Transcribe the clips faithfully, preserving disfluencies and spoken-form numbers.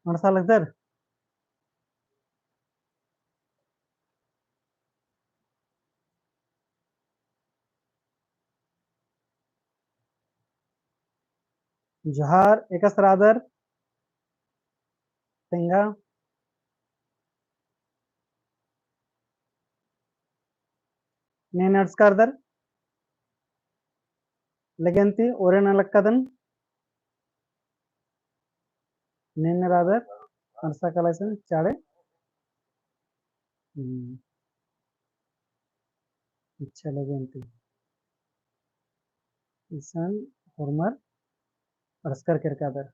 अंड़सा लगदर? जोहार, एकासे रअदर? तेंगा। नीन अंड़सकारदर? लेगेन्ती ओरे नना लक्कादन। नीन रअदर? अंड़सा काला इसन चाड़े। हम्म। अच्छा, लेगेन्ती इसन होरमर अंड़सकर केरकादर।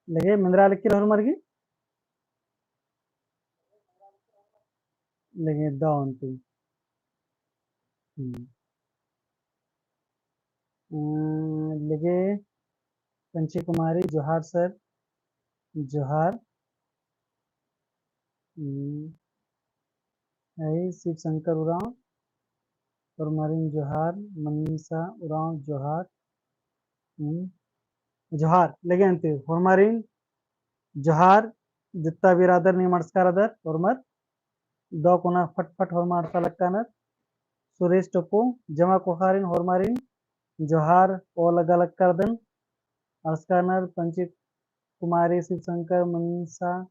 लेगे मेंदरा लक्की होरमर गे? लेगे दव अन्ती। हम्म। अ, लेगे पंची कुमारी, जोहार सर, जोहार। हम्म। है शिव शंकर उराँव, होरमारिन जोहार, मनीषा उराँव जोहार। हम्म। जोहार, लेगे अन्ती, होरमारिन जोहार, जित्ता भी रअदर नीम अंड़सकारदर, होरमर दव कुना फटफट होरमर अंड़सा लक्कानर। सुरेश टोप्पो, जमा कोखारिन होरमारिन जोहार ओ लग्गा लक्कादन। अंड़सकारनर पंची कुमारी, शिव शंकर, मनीषा,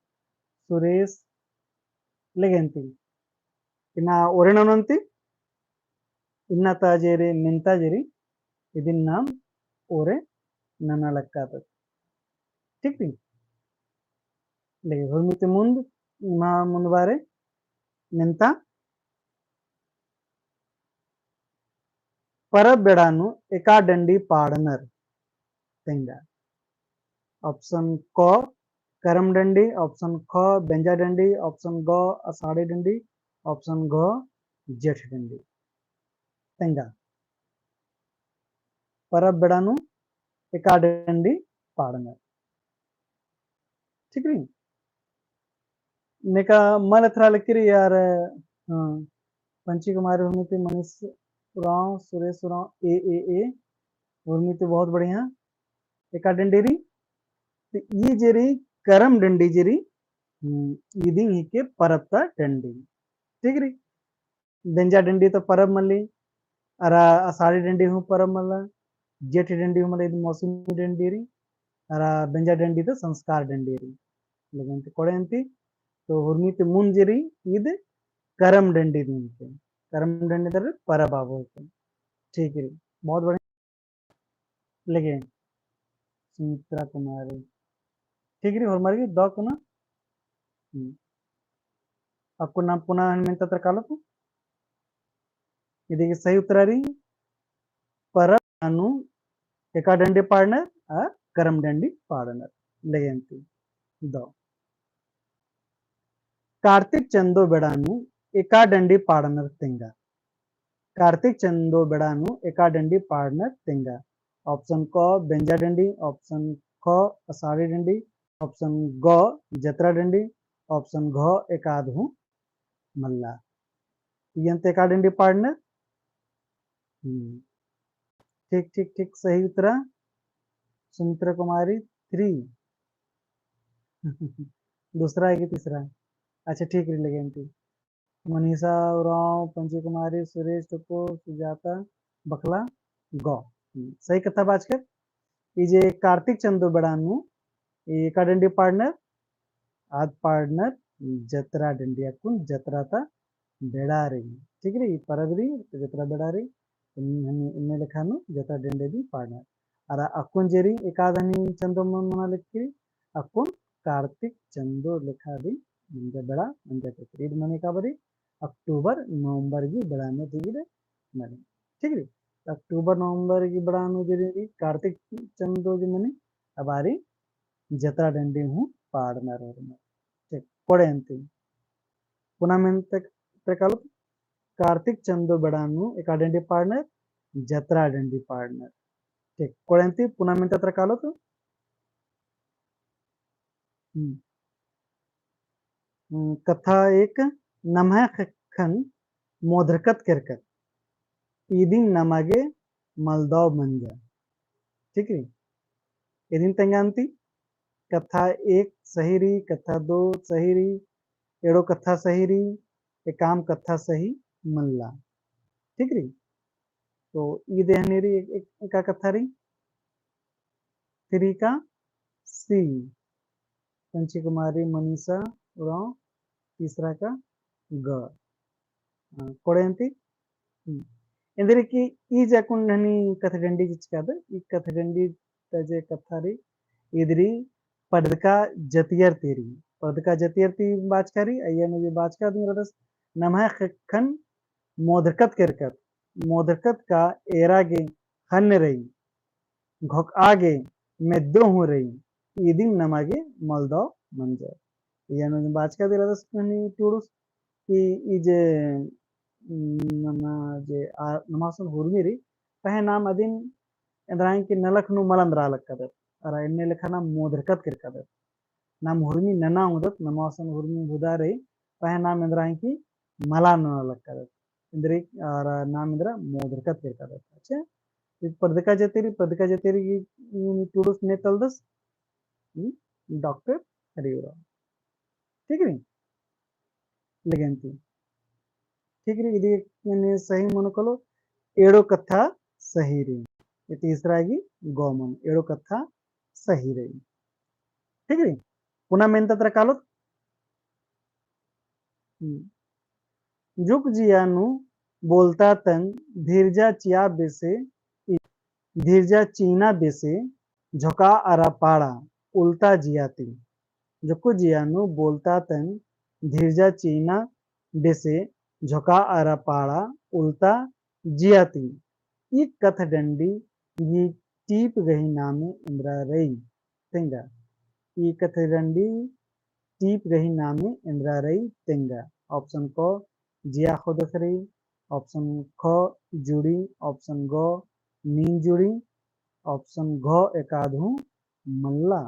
सुरेश, लेगेन्ती। इन्ना ओरे ननोन्ती, इन्ना ता जेरी, मेन्ता जेरी, इदिन नाम ओरे नना लक्कादत। ठीक ती? लेगे हुरमी ती मुन्द, इमा मुन्द बारे, मेन्ता परब बेड़ा नू एका डंडी पाड़नर तेंगा। Option क करम डंडी, option ख बेंजा डंडी, option ग असाड़ी डंडी, option घ जेठ डंडी। तेंगा। परब बेड़ा नू एका डंडी पाड़नर। ठीक रई? नेका मल एथरा लक्की रई यार, हाँ, पंची कुमारी हुरमी ती मनीष उराँव, सुरेश उराँव, ए, ए, ए, हुरमी ती बहुत बढ़िया। एका डंडी रई, तो ई जे रई, करम डंडी जे रई, हम्म, इदिन हिके परब ता डंडी। ठीक रई? बेंजा डंडी तो परब मल्ली, अरा असाड़ी डंडी हूँ परब मल्ला, जेठ डंडी हूँ मल्ला, इद मौसमी डंडी रई, अरा बेंजा डंडी तो संस्कार डंडी रई। लेकिन तो कोड़े अन्ती, तो हुरमी ती मुन्द जे रई, इद करम डंडी रई, करम डंडी तर परब आबो। ठीक रई, बहुत बढ़िया। लेगे सुमित्रा कुमारी। ठीक रई, होरमर गे दव कुना। हम्म। अक्कुन नाम पुना हन मेन्ता तर कालोत। इदी गे सही उत्तरा रई परब नू एका डंडी पाड़नर आ करम डंडी पाड़नर। लेगे अन्ती दव। कार्तिक चंदो बेड़ा नू एका डंडी पाड़नर तेंगा। कार्तिक चंदो बेड़ा नू एका डंडी पाड़नर तेंगा। Option क बेंजा डंडी, option ख असाड़ी डंडी, option ग जतरा डंडी, option घ एकाद हूँ मल्ला। इयन्ते एका डंडी पाड़नर। हम्म। ठीक, ठीक, ठीक, सही उत्तरा। सुमित्रा कुमारी three। दूसरा है कि तीसरा? अच्छा, ठीक रई लेगे अन्ती। मनीषा उराँव, पंची कुमारी, सुरेश टोप्पो, सुजाता बखला, ग। हम्म, सही कत्था बाचकर। ई जे कार्तिक चंदो बेड़ा नू, ई एका डंडी पाड़नर, आद पाड़नर, जतरा डंडी अक्कुन जतरा ता बेड़ा रई। ठीक रई, ई परब रई, तो जतरा बेड़ा रई, तो इन्ने लेखा नू जतरा डंडी दिम पाड़नर। अरा अक्कुन जे रई, एकाद हनी चंदो मना लक्की रई, अक्कुन कार्तिक चंदो लेखा दिम मंजा बेड़ा मंजा केरकी रई। इद मनी का बारी अक्टूबर नवंबर गी बेड़ा नू दिम इद मनी। ठीक रई? अक्टूबर नवंबर गी बेड़ा नू जे रई कार्तिक चंदो जे मनी, आ बारी जतरा डंडी हूँ पाड़नर होरमर। ठीक, कोड़े अन्ती। पुना मेन्ता तर कालोत, कार्तिक चंदो बेड़ा नू एका डंडी पाड़नर, जतरा डंडी पाड़नर। ठीक, कोड़े अन्ती पुना मेन्ता तर कालोत। हम्म। हम्म, कत्था एक, नम्है ख-, ख़ेक्खन मोधरकत केरकत। इदिन नमा गे मलदव मंजा। ठीक रई? इदिन तेंगा अन्ती, कत्था एक सही रई, कत्था दो सही रई, एड़ो कत्था सही रई, एकाम कत्था सही मल्ला। ठीक रई? तो ईद एहनी रई एक, एक, एका कत्था रई। फिर का सी, पंची कुमारी, मनीषा उराँव, तीसरा का ग। हाँ, कोड़े अन्ती? हम्म। एन्देर की ई जे अक्कुन हनी कथडंडी चिचकादत, ई कथडंडी ता जे कत्था रई, ईद रई पड़दका जतियर ती रई, पड़दका जतियर ती बाचका रई, अइय्या नू जे बाचका दिम रअदस, नम्है ख़ेक्खन मोधरकत केरकत, मोधरकत का एरा गे ख़न्न रई, घोकआ गे मेद्दो हूँ रई, ईदिम नमा गे मलदौ मंजर। अइय्या नू जे बाचका दिम रअदस हनी टुड़ुस कि ई जे, उम, नमा जे आ, नमा सन हुरमी रई, पहें नाम अदिन एन्दरा की नलख नू मल एन्दरा लक्कादत, अरा एन्ने लेखा नाम मोधरकत केरकादत। नाम हुरमी नना ओंगदत, नमा सन हुरमी हुदा रई, पहें नाम एन्दरा की मला नना लक्कादत। एन्देर, अरा नाम एन्दरा मोधरकत केरकादत। अच्छा, ई पड़दका जतियर, पड़दका जतियर की, उम, टुड़ुस ने तलदस, उम, डॉक्टर हरि उराँव। ठीक रई? लगे अन्ती। ठीक रई, इदी एन्ने सही मनो कालो, एड़ो कत्था सही रई। ये तीसरा गी ग मनो, एड़ो कत्था सही रई। ठीक रई? पुना मेन्ता तरा कालोत। हम्म। जुक जिया नू बोलता तंग धीरजा चिआ बेसे, धीरजा चीना बेसे झोंका अरा पाड़ा उल्टा जिया ती। जुक जिया नू बोलता तंग धीरजा चीना बेसे झोंका अरा पाड़ा उल्टा जिया ती। ई कथडंडी गी टीप गही नामे एन्दरा रई तेंगा। ई कथडंडी टीप गही नामे एन्दरा रई तेंगा। Option क जिया ख़ोदस रई, option ख जुड़ी, option ग नीन जुड़ी, option घ एकाद हूँ मल्ला।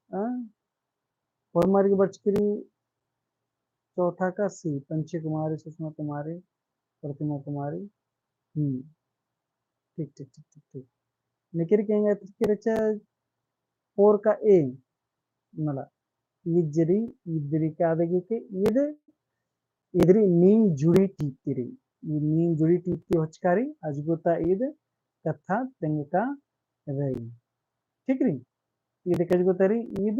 आ? होरमार गे बरचकी रई चौथा का सी, पंची कुमारी, सुषमा कुमारी, प्रतिमा कुमारी। हम्म। ठीक, ठीक, ठीक, ठीक, ठीक। नेकेर के एंगा ठीक रहचा four का A, मला, ईद जे रई, ईद रई का आदे गे के, ईद, ईद रई नीन जुड़ी टीप ती रई। ईद नीन जुड़ी टीप ती होचका रई, अजगो ता ईद कत्था तेंगका रई। ठीक रई? ईद कजगो ता रई, ईद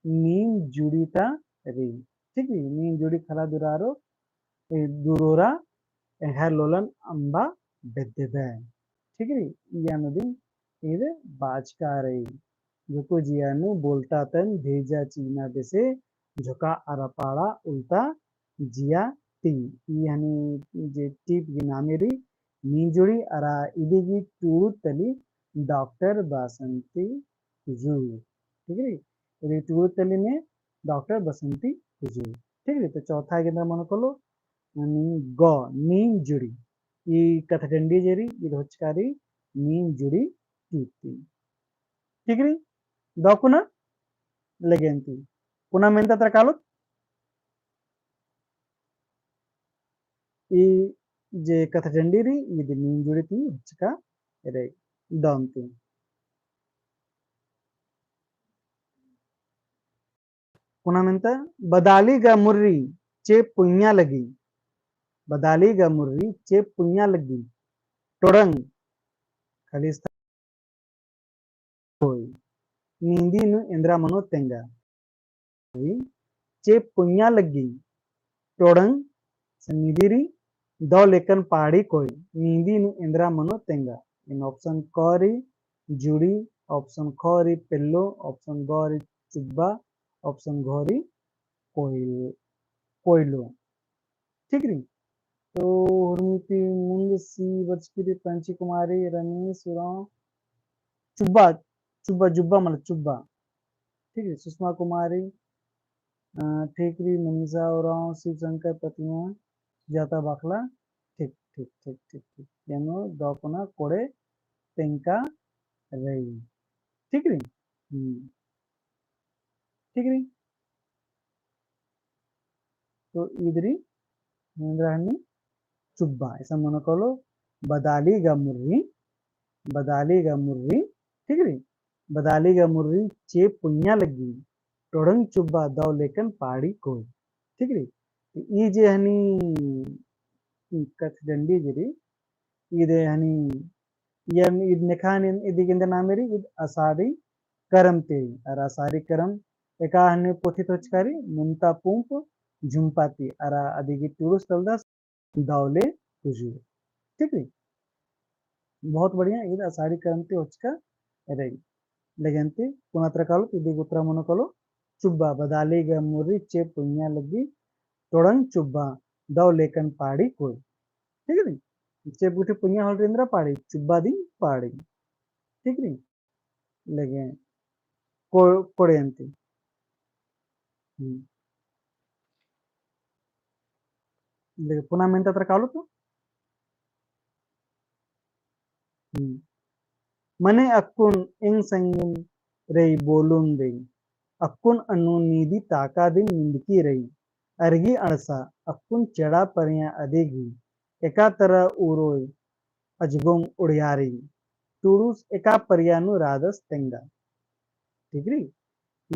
नीन जुड़ी ता रई। ठीक रई? नीन जुड़ी खला दुरारो, ए, दुरोरा एंग्है लोलन अम्बा बेद्ददय। ठीक रई? इया नू दिम ईद बाचका रई। जुक जिया नू बोलता तंग धीरजा चीना बेसे झोंका अरा पाड़ा उल्टा जिया ती। ई हनी जे टीप गी नामे रई नीन जुड़ी अरा इदी गी टुड़ुत तली डॉक्टर बसंती कुजूर। ठीक रई? इदी टुड़ुत तली ने डॉक्टर बसंती कुजूर। ठीक रई? तो चौथा गे एन्दरा मनो कालो, नीन ग, नीन जुड़ी। ई कथडंडी जे रई, ईद होचका रई नीन जुड़ी टीप ती। ठीक रई? दौ कुना लगे अन्ती। कुना मेन्ता तरा कालोत? ई जे कथडंडी रई, ईद नीन जुड़ी ती होचका रई। दौ अन्ती। कुना मेन्ता, बदाली गा मुर्री चेप पुइयाँ लग्गी। बदाली गा मुर्री चेप पुइयाँ लग्गी। टोड़ंग, खाली स्थान कोई। नींदी नू एन्दरा मनो तेंगा। चेप पुइयाँ लग्गी। टोड़ंग, नींदी रई, दौ लेकन पाड़ी कोई। नींदी नू एन्दरा मनो तेंगा। इन option क रई जुड़ी, option ख रई पेल्लो, option ग रई चुब्बा, option घ रई कोइल-, कोइलो। ठीक रई? तो हुरमी ती मुन्द सी बरचकी रई पंची कुमारी, रमेश उराँव, चुब्बा, चुब्बा, जुब्बा मतलब चुब्बा। ठीक रई? सुषमा कुमारी, अ, ठीक रई, मनीषा उराँव, शिव शंकर प्रतिमा, सुजाता बाखला, ठीक, ठीक, ठीक, ठीक, ठीक। यानो दौ कुना कोड़े तेंगका रई। ठीक रई? हम्म। ठीक रई? तो ईद रई, एन्दरा हनी चुब्बा, ऐसा मनो कालो, बदाली गा मुर्री बदाली गा मुर्री, ठीक रई? बदाली गा मुर्री चेंप पुइय्याँ लग्गी, टोड़ंग चुब्बा दव लेकन पाड़ी कोई, ठीक रई? तो ई जे हनी कथडंडी जे रई, ईद हनी, इयन ईद नेखा हनी, इदी गे एन्देर नामे रई, ईद असारी करम ती, अरा असारी करम एका हनी पोथी ती होचका रई, मुन्ता पुंप झुम्पा ती, अरा अदी गे टुड़ुस तलदस दव ले कुजूर। ठीक रई? बहुत बढ़िया, ईद असारी करम ती होचका रई। लेकिन ती पुना तरा कालोत, इदी गे उत्तरा मनो कालो, चुब्बा, बदाली गा मुर्री चेंप पुइय्याँ लग्गी, टोड़ंग चुब्बा दव लेकन पाड़ी कोई। ठीक रई? चेंप गुट्ठी पुइय्याँ होले एन्दरा पाड़ी, चुब्बा दिम पाड़ी। ठीक रई? लेकिन को-, कोड़े अन्ती। हम्म। लेकिन पुना मेन्ता तरा कालोत। हम्म। मने अक्कुन एंग संगिम रई बोलुम रई, अक्कुन अन्नु नीदी ताका दिम निंदकी रई, अरगी अंड़सा अक्कुन चेड़ा परिया अदिगी, एका तरा उरोय अजगुम उड़ियारी, टुड़ुस एका परिया नू रादस तेंगा। ठीक रई?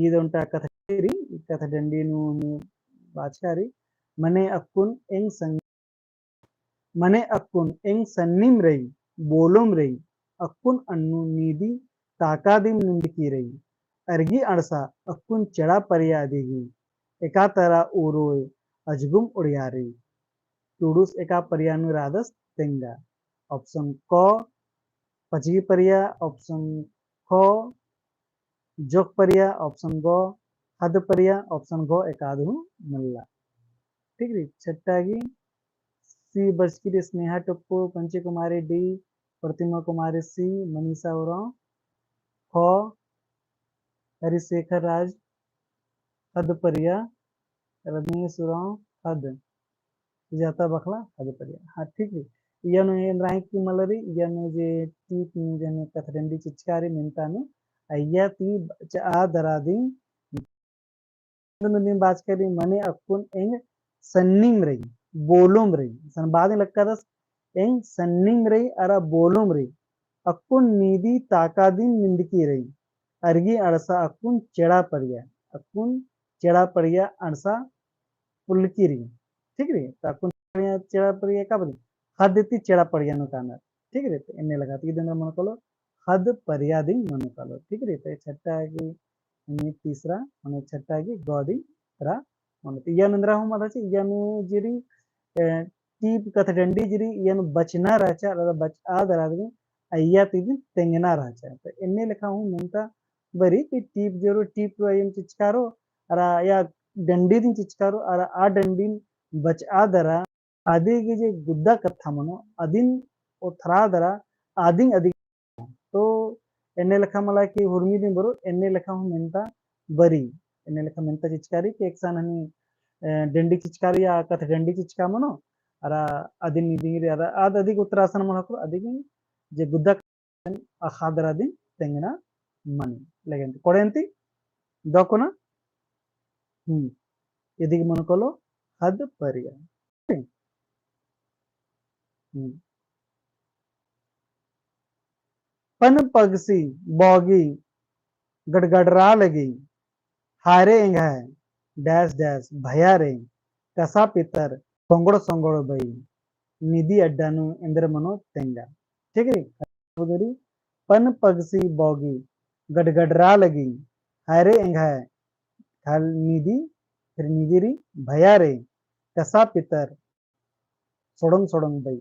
ईद ओन्टा कथडंडी रई, कथडंडी नू बाचका रई, मने अक्कुन एंग संग मने अक्कुन एंग सन्निम रई, बोलुम रई, अक्कुन अन्नु नीदी ताका दिम निंदकी रई, अरगी अंड़सा अक्कुन चेड़ा परिया अदिगी, एका तरा उरोय अजगुम उड़ियारी, टुड़ुस एका परिया नू रादस तेंगा। Option क पचगी परिया, option ख जोक परिया, option ग हद परिया, option घ एकाद हूँ मल्ला। ठीक रई, छट्टा गी सी बरचकी रई स्नेहा टोप्पो, पंची कुमारी डी, प्रतिमा कुमारी सी, मनीषा उराँव ख, हरिशेखर राज हद परिया, रमेश उराँव हद, सुजाता बखला हद परिया। हाँ, ठीक रई। इय्या नू एन्दरा हिकी मल्ला रई, इय्या नू जे टीप नू जे नू कथडंडी चिचका रई मेन्ता नू, अइय्या ती बचआ दरा दिम नू दिम बाचका रई, मने अक्कुन एंग सन्निम रई, बोलुम रई। सन बाद में लक्कादस, एंग सन्निम रई अरा बोलुम रई। अक्कुन नीदी ताका दिम निंदकी रई। अरगी अंड़सा अक्कुन चेड़ा परिया, अक्कुन चेड़ा परिया अंड़सा पुलकी रई। ठीक रई? तो अक्कुन चेड़ा परिया का बली? हद ती चेड़ा परिया नू कानर। ठीक रई? तो एन्ने लगा ती दिन मनो कालो, हद परिया दिम मनो कालो। ठीक रई? तो छट्टा गी, यानी तीसरा, माने छट्टा गी ग दिम तरा मनो। तो इय्या नू एन्दरा हूँ मल्ला ची, इय्या नू जे रई, ए, टीप कथडंडी जे रई, इय्या नू बचना रहचा, अरा बचआ दरा दिम, अइय्या ती दिम तेंगना रहचा। तो एन्ने लेखा हूँ मेन्ता बरी कि टीप जे रओ, टीप रओ अइय्या नू चिचका रओ, अरा या डंडी दिम चिचका रओ, अरा आ डंडी नू बचआ दरा, अदिगे जे गुद्दा कत्था मनो, अदिन ओथरा दरा, अदिन अदिगे। तो एन्ने लेखा मला कि हुरमी दिम बरओ, एन्ने लेखा हूँ मेन्ता बरी, एन्ने लेखा मेन्ता चिचका रई कि एकसन हनी, अ, डंडी चिचका रई या कथडंडी चिचका मनो, अरा अदिन निदिंग रई, अरा आद अदिगे उत्तरा असन मनो करो, अदिगे जे गुद्दा अख़आ दरा दिम तेंगना मनी। लेकिन कोड़े अन्ती दव कोना, हम्म, इदिगे मनो कालो हद परिया। हम्म। पन पगसी बौगी गड़गड़रा लगी, हाय रे एंग्है dash dash भया रे, कसा पितर सोंगड़ सोंगड़ बई, निदी अड्डा नू एन्देर मनो तेंगा। ठीक रई? उदरी पन पगसी बौगी गड़गड़रा लगी, हाय रे एंग्है, खाल निदी, फिर निदी रई, भया रे, कसा पितर सोड़ंग सोड़ंग बई,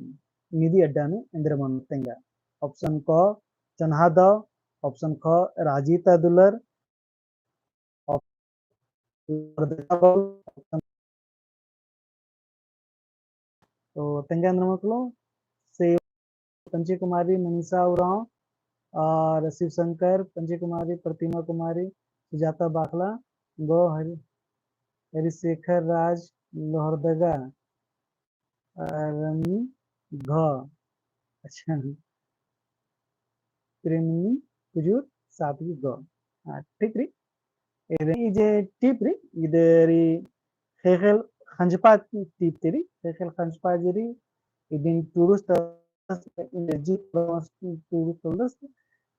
निदी अड्डा नू एन्देर मनो तेंगा। Option क चोन्हा दव, option ख राजी ता दुलर, तो तेंगा नमकलो से पंची कुमारी, मनीषा उराँव और शिव शंकर, पंची कुमारी, प्रतिमा कुमारी, सुजाता बाखला, गो हरि, हरिशेखर राज लोहरदगा, अ, रमी घ। अच्छा। प्रेमनी कुजूर सात गी ग। हाँ, ठीक रई। एदे ई जे टीप रई, इदे रई ख़ेख़ेल ख़ंजपा टीप ती रई, ख़ेख़ेल ख़ंजपा जे रई, इदिन टुड़ुस त energy produce करदस।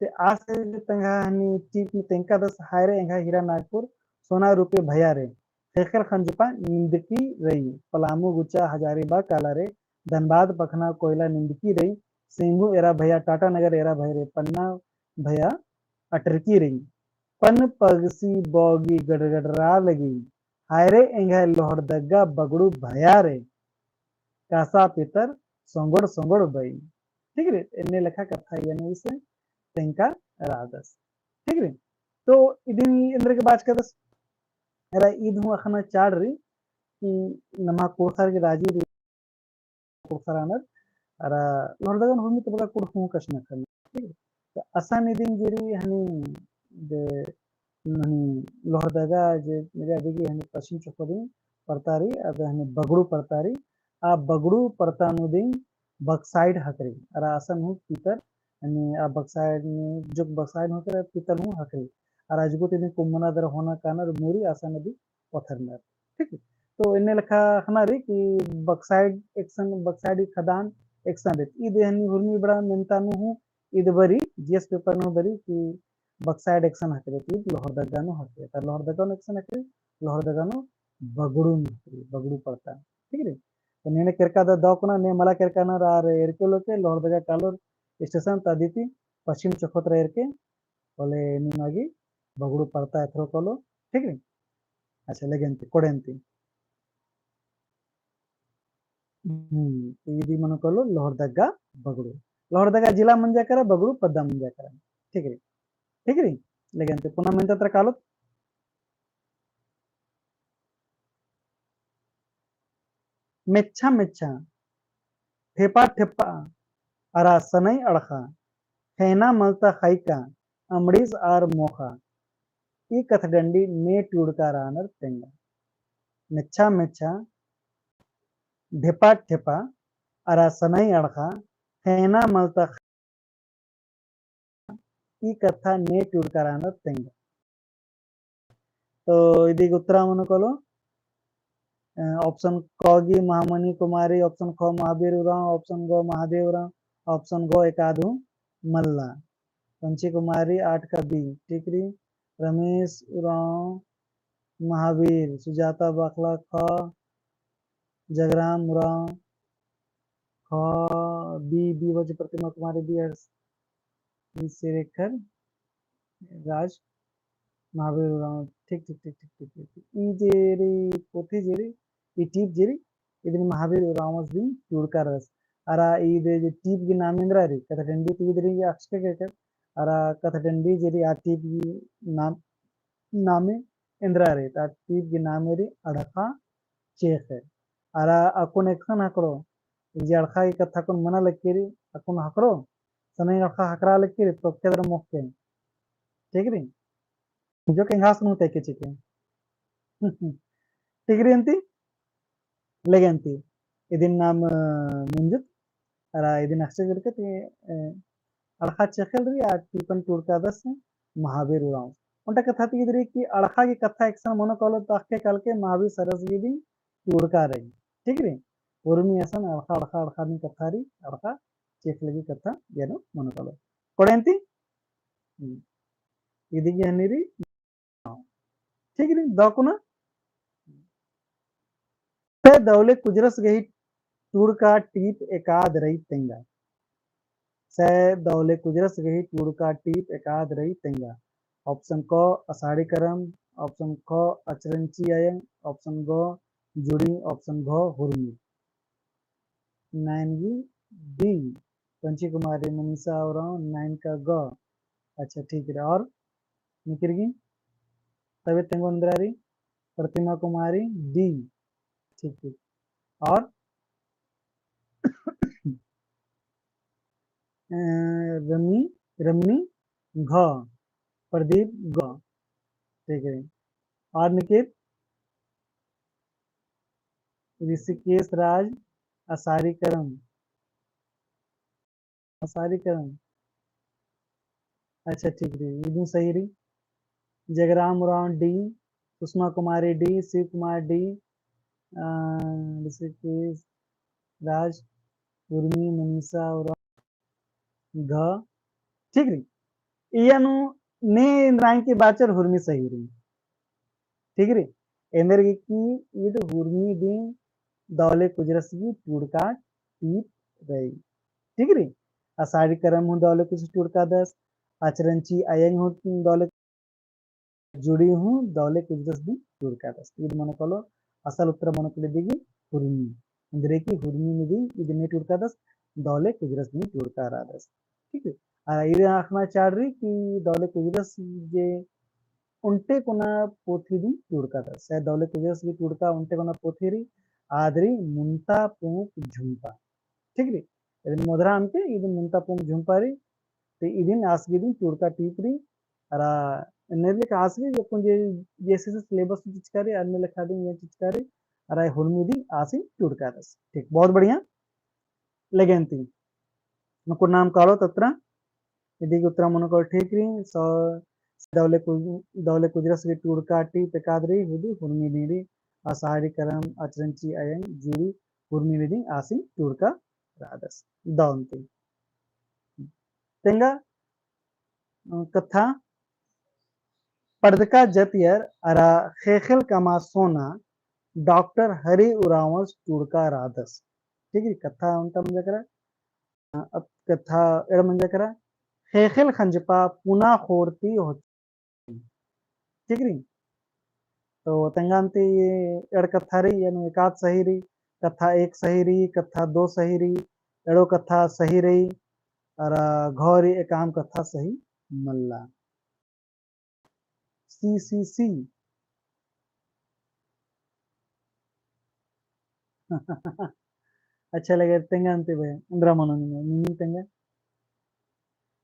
ते आस तेंगा हनी टीप में तेंका दस, हाय रे एंग्है हीरा नागपुर, सोना रूपे भया रे। ख़ेख़ेल खंजपा निंदकी रई, पलामू गुचा हजारीबाग काला रे, धनबाद पखना कोयला निंदकी रई, सिंगू एरा भया, टाटा नगर एरा भया रे, पन्ना भया अटरकी रई। पन पगसी बौगी गड़गड़रा लगी, हाय रे एंग्है लोहरदगा बगड़ू भया रे, कासा पितर सोंगोड़ सोंगोड़ बई। ठीक रे, एन्ने लेखा कत्था यानी इसे तेंका रअदस। ठीक रे, तो इदिन एन्देरगे बाचकादस, एरा ईद हूँ अख़ना चाड़ रई कि नमा कुँड़ुख़र गे राजी रई, कुँड़ुख़र रअनर, अरा लोहरदगा नू हुरमी तो बग्गे कुँड़ुख़ हूँ कछनखरनर। ठीक है? तो असन इदिन जे रई हनी दे, हनी लोहरदगा जे, जे अदिगे हनी पश्चिम चोखो दिम परता रई, अद हनी बगड़ू परता रई, आ बगड़ू परता नू दिम बक्साइड ख़क्खरई, अरा असन हूँ पितर, हनी आ बक्साइड नू, जो बक्साइड ख़क्खरई, पितर हूँ ख़क्खरई, अरा अजगो ती दिम कुम्मना दरा होना कानर मुरी असन अदी पथरनर। ठीक है? तो एन्ने लेखा अख़ना रई कि बक्साइड एकसन, बक्साइड खदान एकसन रई। ईद हनी हुरमी बड़ा मेन्ता नू हूँ ईद बरई, जीएस पेपर नू बरई कि बक्साइड एकसन ख़क्खरई, ईद लोहरदगा नू ख़क्खरई, ता लोहरदगा नू एकसन ख़क्खरई, लोहरदगा नू बगड़ू नू ख़क्खरई, बगड़ू परता। ठीक रई? तो नेने केरका दा दव कुना, ने मला केरका ना आर एरके लो के लोहरदगा कालोर स्टेशन ता अदी ती पश्चिम चोखो तरा एरके, होले निमा गे बगड़ू परता एथरो कालो, ठीक रई? अच्छा, लेगेन ती, कोड़ेन ती। हम्म, तो इदी मनो कालो लोहरदगा बगड़ू। लोहरदगा जिला मंजा केरा, बगड़ू पद्दा मंजा केरा। ठीक रई? ठीक रई? लेगेन ती पुना मेन्ता तरा कालोत। मेच्छा मेच्छा, ठेपा ठेपा, अरा सनई अड़खा, खैना मलता ख़ैका, अमड़ीस आर मोख़ा, ई कथडंडी ने टूड़का रअनर तेंगा। मेच्छा मेच्छा, ढेपा ढेपा, अरा सनई अड़खा, खैना मलता ख़ैका, ई कत्था ने टूड़का रअनर तेंगा। तो इदी गे उत्तरा मनो कालो, अ, option क गी महामणि कुमारी, option ख महावीर उराँव, option ग महादेव उराँव, option घ एकादू मल्ला। पंची कुमारी आठ का B, ठीक रई। रमेश उराँव, महावीर, सुजाता बाखला ख, जगराम उराँव ख, B, B बचे प्रतिमा कुमारी, B हर सिरेखर राज महावीर उराँव, ठीक, ठीक, ठीक। ई जे रई पोथी जे रई, ई टीप जे रई, इदिन महावीर उराँवस दिम टूड़का रअदस। अरा ई दे जे टीप गे नाम एन्दरा रई, कथडंडी ती इद रई अक्सके केरकर, अरा कथडंडी जे रई आ टीप गे नाम, नामे एन्दरा रई, ता टीप गे नामे रई अड़खा चेख़े। अरा अक्कुन एकसन ख़क्खरो, ई जे अड़खा गे कत्था अक्कुन मना लगी रई, अक्कुन ख़क्खरो, सनई अड़खा ख़क्खरा लगी रई, तो केदर मोख़के। ठीक रई? जो के एंग्है आस नू तेके चिके। ठीक रई अन्ती? लेगे अन्ती। इदिन नाम, अ, मुंजुत। अरा इदिन अक्सके केरके ती, अ, अड़खा चेख़ेल रई, आ टीपन टूड़कादस महावीर उराँव। ओन्टा कत्था ती इद रई कि अड़खा गे कत्था एकसन मनो कालो ता अक्के काल के महावीर सरस गे दिम टूड़का रई। ठीक रई? उर्मी असन अड़खा, अड़खा, अड़खा दिम कत्था रई, अड़खा चेख़ेल गे कत्था यानो मनो कालो। कोड़े अन्ती? हम्म। इदी गे हनी रई। ठीक रई, दव कुना। सै दवले कुजरस गही टूड़का टीप एकाद रई तेंगा। सै दवले कुजरस गही टूड़का टीप एकाद रई तेंगा। Option क असाड़ी करम, option ख अचरंची अयंग, option ग जुड़ी, option घ हुरमी। Nine गी D, पंची कुमारी, मनीषा उराँव, nine का ग। अच्छा, ठीक रई। और निकिर गी? तबे तेंगो एन्दरा रई, प्रतिमा कुमारी D। ठीक, ठीक। और अ, रमी, रमी घ, प्रदीप ग। ठीक रई। और निकिर? ऋषिकेश राज असारी करम। असारी करम। अच्छा, ठीक रई, इदिन सही रई। जगराम उराँव D, सुषमा कुमारी D, शिव कुमार D, अ, ऋषिकेश राज उर्मी, मनीषा, उराँव, घ, ठीक रई। इया नू ने इन्द्राइन की बाचर हुर्मी सही रई। ठीक रई। एन्देरगे कि ईद हुर्मी दिम दौले कुजरस गही टूड़का टीप रई। ठीक रई। असाड़ी करम हूँ दौले कुजरस टूड़कादस, अचरंची अयंग हूँ दौले जुड़ी हूँ दौले कुजरस दिम टूड़कादस। ईद मनो कालो असल उत्तर मनो कालो इदिगे हुर्मी। एन्देरगे कि हुर्मी नू दिम ईद ने टूड़कादस, दौले कुजरस दिम टूड़का रअदस। ठीक है। आ, ईद अख़ना चाड़ रई कि दौले कुजरस जे ओन्टे कोना पोथी दिम टूड़कादस। शायद दौले कुजरस गही टूड़का ओन्टे कोना पोथी रई, आद रई मुन्ता पूँप झुम्पा। ठीक रई। इदिन मोधरा अमके, इदिन मुन्ता पूँप झुम्पा रई, ते इदिन आस गही दिम टूड़का टीप रई, अरा एन्ने लेखा आस गही जक्कुन जे, जैसे से syllabus चिचका रई, अन्ने लेखा दिम ये चिचका रई, अरा हुर्मी दिम आसिन टूड़कादस। ठीक, बहुत बढ़िया। लेगेन ती। नुकुर नाम कालो तत्रा। इदी उत्तरा मनो कालो ठीक रई, सौ दौले कु-, दौले कुजरस गही टूड़का टीप एकाद रई, हुदी हुर्मी दिम रई, असाड़ी करम अचरंची अयंग जुड़ी हुर्मी दिम आसिन टूड़का रअदस। दौन ती। तेंगा, अ, कत्था पड़दका जतियर अरा ख़ेख़ेल कमा सोना डॉक्टर हरि उराँवस टूड़का रअदस। ठीक रई, कत्था ओन्टा मंजा केरा। अ, अब कत्था एंड़ मंजा केरा, ख़ेख़ेल ख़ंजपा पुना ख़ोर ती होच्चा। ठीक रई। तो तेंगा अन्ती एंड़ कत्था रई, यानी एकाद सही रई, कत्था एक सही रई, कत्था दो सही रई, एंड़ो कत्था सही रई, अरा घ रई एकाम कत्था सही मल्ला। सी, सी, सी। अच्छा लगे तेंगा अन्ती बे, एन्दरा मनो निंगा, निंगा तेंगा।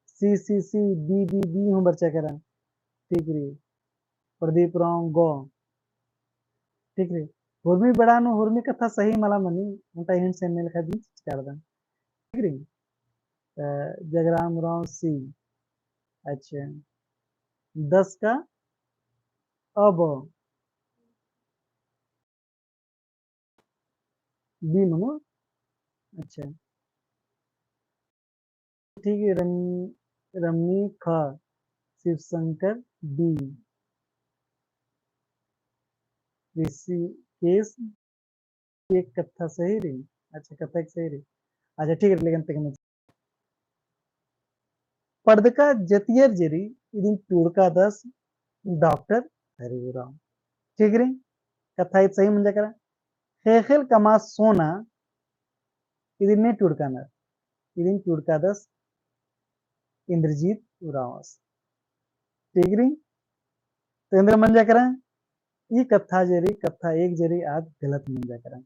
सी, सी, सी, बी, बी, बी हूँ बरचा केरा। ठीक रई। प्रदीप उराँव गो। ठीक रई। हुर्मी बेड़ा नू हुर्मी कत्था सही मला मनी, ओन्टा hint से मेल खा दिन चिचका रअदन। ठीक रई। अ, जगराम उराँव सी। अच्छा। दस का अब। बी मनो। अच्छा। ठीक है, रम-, रमनी ख, शिव शंकर बी, ऋषिकेश एक कत्था सही रई। अच्छा, कत्था एक सही रई। अच्छा, ठीक है, लेकिन तक में पड़दका जतियर जे रई, इदिन टूड़कादस डॉक्टर हरि उराँव। ठीक रई? कत्था ईद सही मंजा केरा। ख़ेख़ेल कमा सोना, इदिन ने टूड़कानर, इदिन टूड़कादस इन्द्रजीत उराँवस। ठीक रई? तो एन्दरा मंजा केरा, ई कत्था जे रई, कत्था एक जे रई, आद गलत मंजा केरा।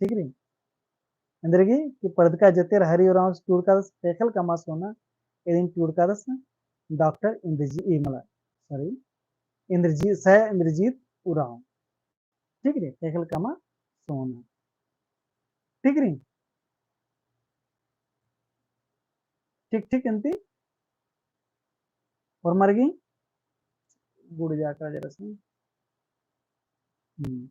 ठीक रई? एन्देरगे कि पड़दका जतियर हरि उराँवस टूड़कादस ख़ेख़ेल कमा सोना, इदिन टूड़कादस डॉक्टर इन्द्रजी-, ई मला, sorry, इन्द्रजी-, सै इन्द्रजीत उराँव। ठीक रई? ख़ेख़ेल कमा सोना। ठीक रई? ठीक, ठीक, अन्ती? होरमर गे गुड़ जाकर जरा से। हम्म।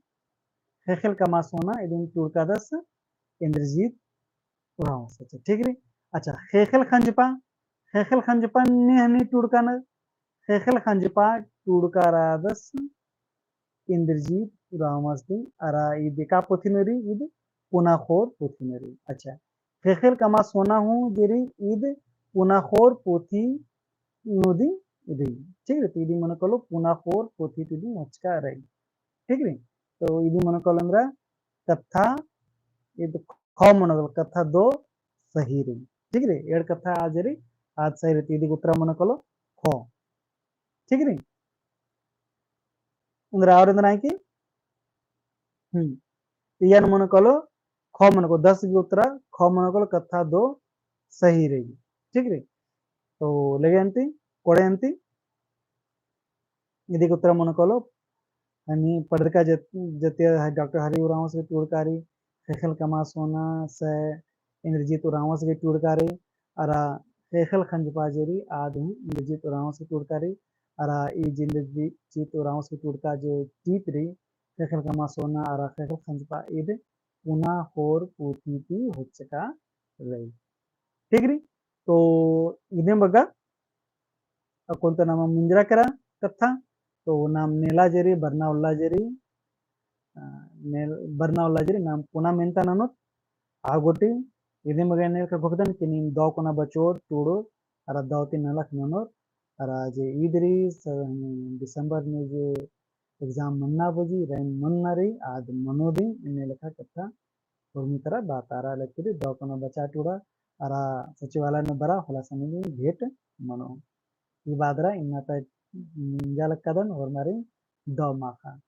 ख़ेख़ेल कमा सोना, इदिन टूड़कादस इन्द्रजीत उराँवस। अच्छा, ठीक रई। अच्छा, ख़ेख़ेल ख़ंजपा, ख़ेख़ेल ख़ंजपा ने हनी टूड़कानर, ख़ेख़ेल ख़ंजपा टूड़का रअदस इन्द्रजीत उराँवस दिम, अरा ईद एका पोथी नू रई, ईद पुना ख़ोर पोथी नू रई। अच्छा, ख़ेख़ेल कमा सोना हूँ जे रई, ईद पुना ख़ोर पोथी नू दिम रई। ठीक रई, तो इदी मनो कालो पुना ख़ोर पोथी ती दिम होचका रई। ठीक रई, तो इदी मनो कालो एन्दरा कत्था, ईद ख मनो कालो, कत्था दो सही रई। ठीक रई, एंड़ कत्था आद जे रई, आद सही रई, तो इदी उत्तरा मनो कालो ख। ठीक रई? एन्दरा और एन्दरा है कि? हम्म। इयन मनो कालो, ख मनो कालो, दस गही उत्तरा, ख मनो कालो, कत्था दो सही रई। ठीक रई? तो लगे अन्ती, कोड़े अन्ती। इदी गही उत्तरा मनो कालो, हनी पड़दका जत-, जतियर डॉक्टर हरि उराँवस गही टूड़का रई, ख़ेख़ेल कमा सोना सै इन्द्रजीत उराँवस गही टूड़का रई, अरा ख़ेख़ेल ख़ंजपा जे रई, आद हूँ इन्द्रजीत उराँवस गही टूड़का रई, अरा ई जे इन्द्रजीत उराँवस गही टूड़का जे टीप रई, ख़ेख़ेल कमा सोना अरा ख़ेख़ेल ख़ंजपा ईद पुना होर पुथी ती होचका रई। ठीक रई? तो इदिम बग्गे अक्कुन तो नाम मुंजरा केरा कत्था, तो नाम नेला जे रई, बरना उल्ला जे रई, अ, नेल-, बरना उल्ला जे रई, नाम पुना मेन्ता ननोत, आ गूटी, इदिम बग्गे एन्ने लेखा घोखदन कि नीम दौ कोना बचोर, टूड़ोर, अरा दौ ती नलख ननोर, अरा जे ईद रई, स-, दिसम्बर नू जे exam मन्ना बजी, रैन मन्ना रई, आद मनो दिम, एन्ने लेखा कत्था होरमी तरा बातारा लगी रई, दौ कोना बचा टूड़ा, अरा सचिवालय नू बरा, होले समय दिम भेंट मनो। ई बादरा इन्ना ता मुंजा लक्कादन, होरमारिन दौ माखा।